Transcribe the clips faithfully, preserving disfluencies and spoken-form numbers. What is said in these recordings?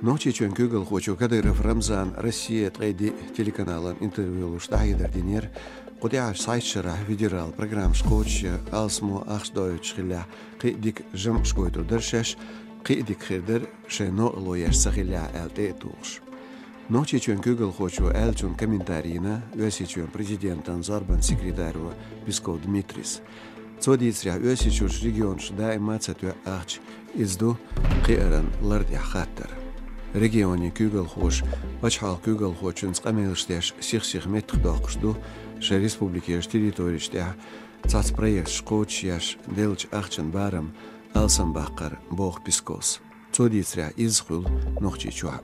Нохчийчоьнан куьйгалхочо Кадыров Рамзана «Россия» ткъе диъ телеканална интервью луш дӀахьедар динера, кху тӀаьхьарчу цхьайтта шарахь федералан программаш кхочушъян, алсамо ахча дӀаоьцуш хиллехь, кхин а дика жамӀаш гойтур дара шаьш, кхин а дика хир дара, шайн новкъарло еш ца хиллехь, аьлла тӀе а тухуш. Нохчийчоьнан куьйгалхочо аьллачунна комментари йина Оьрсийчоьнан президентан зорбанан секретаро Песков Дмитрийс. Цо дийцарехь, Оьрсийчуьрчу регионашка даима а ца тоьа ахча, иза ду кхиаран лар тӀехь хаттар. Регионийн куьйгалхоша пачхьалкхан куьйгалхочуьнца къамелаш деш сих-сиха меттахдоккхуш ду, шайн республикерчу территорешна тӀехь цхьацца проекташ кхочушъеш деллачу ахчан барам алсамбаккхар, боху Песковс. Цо дийцарехь, изза хуьлу Нохчийчохь а.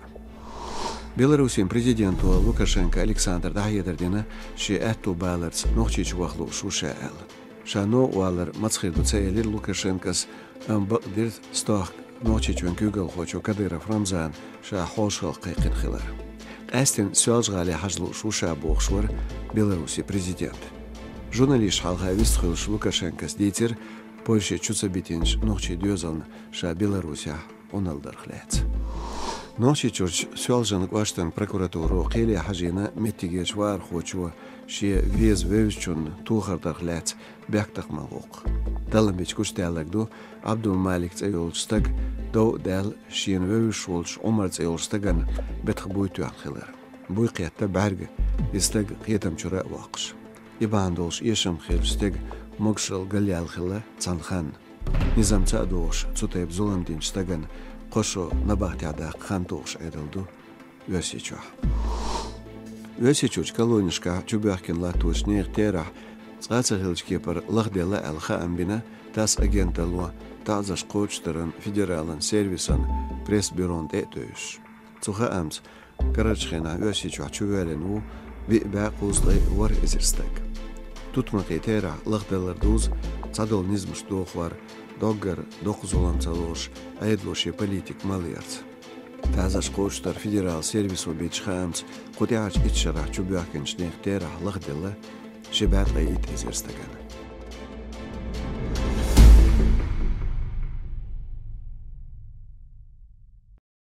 Беларусин президенто Лукашенко Александра дӀахьедар дина, шен аьтту баларца Нохчийчу ваха лууш ву ша аьлла. Ша новкъа валар маца хир ду ца элира Лукашенкос, амма бакъдира стохка Нохчийчоьнан куьйгалхочо Кадыров Рамзана ша хьошалгӀа кхайкхина хилар. Къаьсттина Соьлжа-ГӀале хьажа лууш ву ша, бохуш вара Беларусин президент. Журналисташна хьалха вистхуьлуш Лукашенкос дийцира, Польше чу ца битинчу нохчийн доьзална ша Беларусехь Ӏуналла дарх лаьцна. Нохчийчуьрчу Соьлжан кӀоштан прокуратуро кхеле хьажийна меттигерчу вахархочо шен веза вевзачунна тохар дарх лаьцна бехктакхаман гӀуллакх. Далла мича гучудаьлларг ду Ӏабдул-Малик цӀе йолчу стага дов а даьлла, шена вевзаш волчу Ӏумар цӀе йолчу стагана бетах буй тоьхна хилар. Буй кхетта бӀаьрга, и стаг кхетам чуьра а воккхуш. И бахьана долуш эшам хиллачу стеган могушалла галъяьлла хилла цхьана ханна. Низамца а догӀуш, цу тайпа зулам динчу стагана кхо шо набахтехь даккха хан тухуш Ӏедал ду Оьрсийчохь. Оьрсийчуьрчу колонешкахь чубоьхкина латточу нехан терахь цкъа а ца хиллачу кепара лахделла аьлла хаам бина ТАСС агенталло, таӀзарш кхочушдаран федералан сервисан пресс-бюрона тӀе а тевжаш. Цу хаамца, карарчу хенахь Оьрсийчохь чувоьллина ву виъ бӀе кхузткъе ворхӀ эзар стаг. Тутмакхийн терахь лахдалар дузу цхьадолу низамаш дохор, доггара доккха зулам ца лоруш, Ӏедало шен политика малъярца. ТаӀзарш кхочушдаран федералан сервисо бинчу хаамца, кху тӀаьхьарчу итт шарахь чубоьхкинчу нехан терахь лахделла ши бӀе ткъе итт эзар стагана.